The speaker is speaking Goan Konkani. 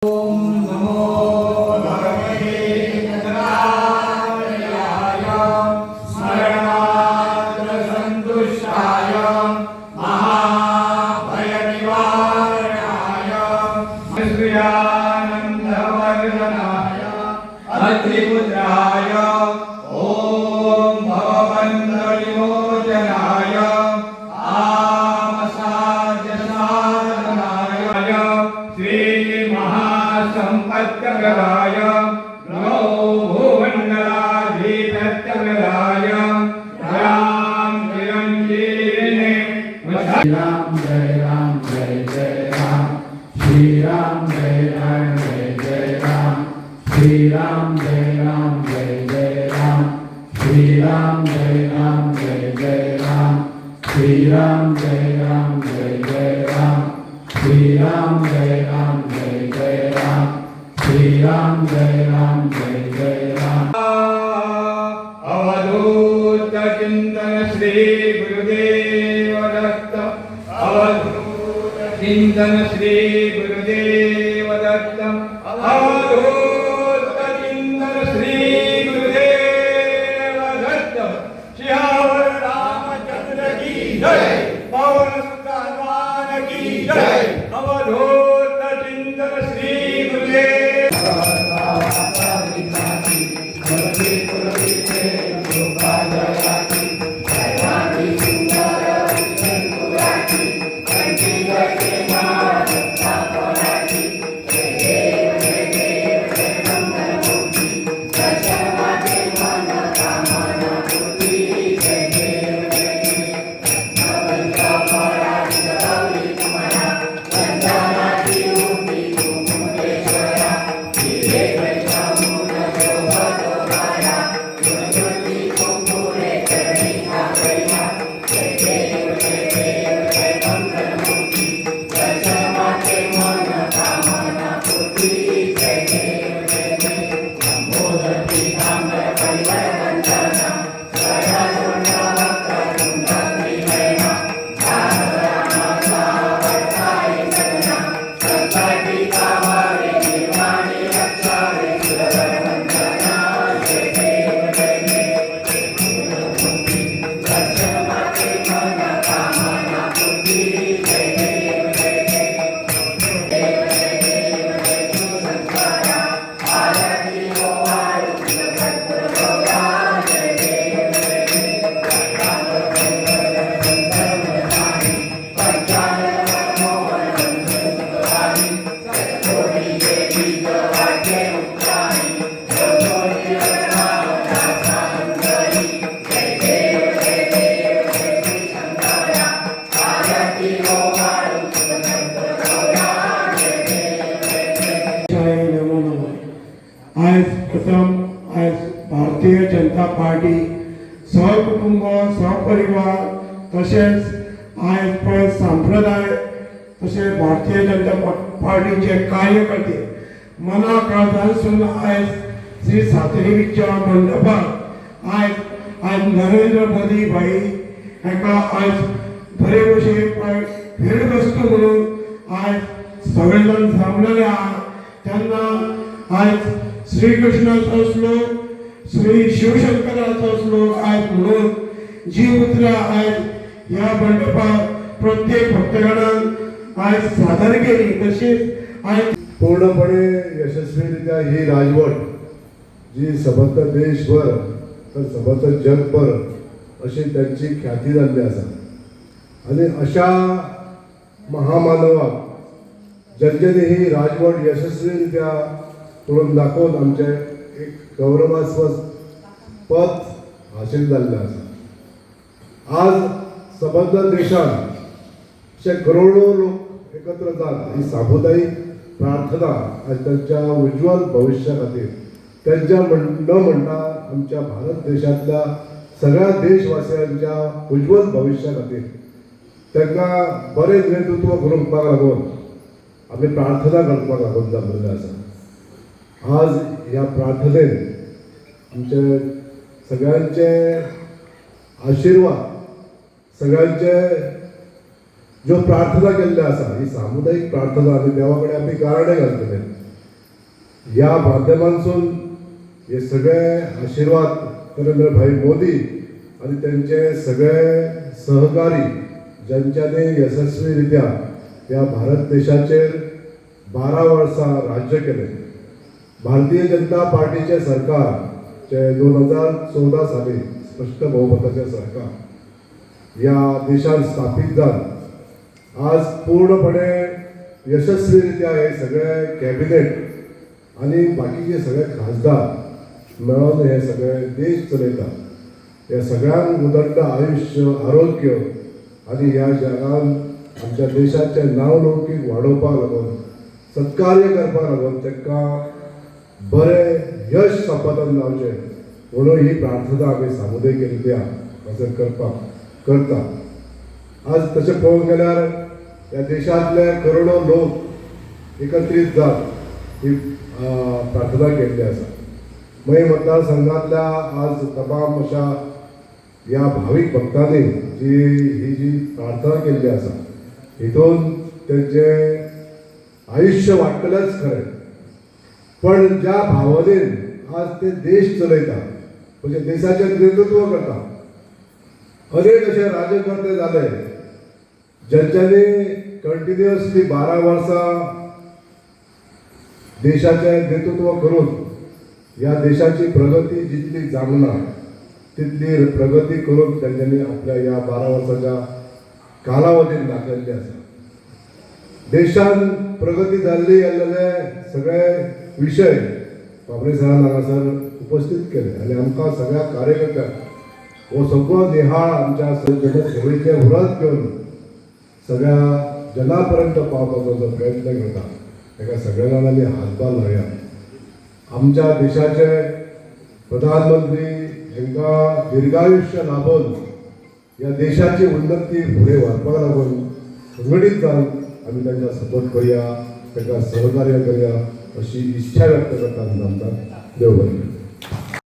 नमो भगवते दत्तात्रेयाय स्मरणात्रसन्तुष्टाय महाभयनिवारणाय श्रियानन्दवर्धनाय अत्रिपुत्राय ॐ भवबन्धविमोचनाय आमसाध्यसाधनाय श्रीमहासम्पत्प्रदाय नमो भूमण्डलाधीपत्यप्रदाय राम चिरञ्जीविने। राम जय राम जय जय राम, श्री राम जय राम जय जय राम, श्री राम जय राम जय जय राम, श्री राम जय राम जय जय राम, श्री राम जय राम जय जय राम, श्री राम जय राम जय जय राम, श्री राम जय राम जय जय राम। अवधूत चिंतन श्री गुरुदेव दत्त, अवधूत चिंतन श्री गुरुदेव दत्त, अवधूत चिंतन श्री गुरुदेव दत्त। सियावर रामचंद्र की जय, पवन सुत हनुमान की जय। अवधूत चिंतन श्री गुरुदेव। जय नमो नमः। आयज प्रथम आयज भारतीय जनता पार्टी सहकुटुंब, सहपरिवार, तशेंच आयज पळय संप्रदाय, तशेंच भारतीय जनता पार्टीचे कार्यकर्ते मना काळजांसून आयज श्री सातेरीच्या मंडपात आयज आयज नरेंद्र मोदी भाई हाका आयज बरे भशेन पळय भेटवस्तू म्हणून आयज सगळे जाण जमलेले आहा। तेन्ना आयज श्रीकृष्णाचो श्लोक, श्री शिवशंकराचो श्लोक आयज म्हणून जी उतरां आयज ह्या मंडपात प्रत्येक भक्तगणान आयज सादर केली, तशीच आयज पूर्णपणे यशस्वीरित्या ही राजवट जी सबंद देशभर तर सबंद जगभर अशी त्यांची ख्याती जाल्ली आसा आनी अशा महामानवाक ज्यांच्यानी ही राजवट यशस्वीरित्या करून दाखोवन आमचें एक गौरवास्पद पद हासील जाल्लें आसा। आज सबंद देशांत अशे करोडो लोक एकत्र जात ही सामुदायिक प्रार्थना आज त्यांच्या उज्ज्वल भविष्या खातीर, त्यांच्या म्हण न म्हणटा आमच्या भारत देशांतल्या सगळ्या देशवासियांच्या उज्ज्वल भविष्या खातीर तांकां बरें नेतृत्व करपाक लागून आमी प्रार्थना करपाक लागून जमलेले आसा। आज ह्या प्रार्थनेन आमचे सगळ्यांचे आशिर्वाद, सगळ्यांचे ज्यो प्रार्थना केल्ल्यो आसा, ही सामुदायीक प्रार्थना आनी देवा कडेन आमी गाराणें घालतले। ह्या माध्यमांसून हे सगळे आशिर्वाद नरेंद्रभाई मोदी आणि त्यांचे सगळे सहकारी ज्यांच्यानी यशस्वीरित्या ह्या भारत देशाचेर 12 वर्सां राज्य केलें. भारतीय जनता पार्टीचें सरकार जे 2014 साली स्पश्ट बहुमताचें सरकार ह्या देशान स्थापीत जावन आज पूर्णपणे यशस्वीरित्या हे सगळे कॅबिनेट आनी बाकीचे सगळे खासदार मेळोन हे सगळे देश चलयता. ह्या सगळ्यांक उदंड आयुश्य, आरोग्य आनी ह्या जगान आमच्या देशाचें नांव लौकीक वाडोवपाक लागून, सत्कार्य करपाक लागून तांकां बरें यश संपादन जावचें म्हणून ही प्रार्थना आमी सामुदायिक रित्या हांगासर करपाक करता. आज तशें पळोवंक गेल्यार ह्या देशांतले करोडो लोक एकत्रीत जावन ही प्रार्थना केल्ली आसा. मयें मतदारसंघातल्या आज तमाम अशा ह्या भावीक भक्तांनी जी ही जी प्रार्थना केल्ली आसा हितून तेंचें आयुश्य वाडटलेंच खरें, पण ज्या भावनेन आज ते देश चलयता, म्हणजे देशाचें नेतृत्व करता, अनेक अशे राज्यकर्ते जाले ज्यांच्यानी कंटिन्युअसली 12 वर्सां देशाचें नेतृत्व करून ह्या देशाची प्रगती जितली जावंक ना तितली प्रगती करून तेंच्यांनी आपल्या ह्या 12 वर्साच्या कालावधीन दाखयल्ली आसा. देशान प्रगती जाल्ली जाल्ले सगळे विशय बाबरे सरान हांगासर उपस्थित केले आनी आमकां सगळ्या कार्यकर्त्यांक हो सगळो निहाळ आमच्या जनसेवेचें व्रत घेवन सगळ्या जनापर्यंत पावपाचो जो प्रयत्न करता ताका सगळ्या जाणांनी हातभार लावया. आमच्या देशाचे प्रधानमंत्री हांकां दीर्घायुश्य लाभून ह्या देशाची उन्नती फुडें व्हरपाक लागून संघटीत जावन आमी तांकां सपोर्ट करुया, तांकां सहकार्य करुया अशी इच्छा व्यक्त करता आनी आमकां देव बरें करूं.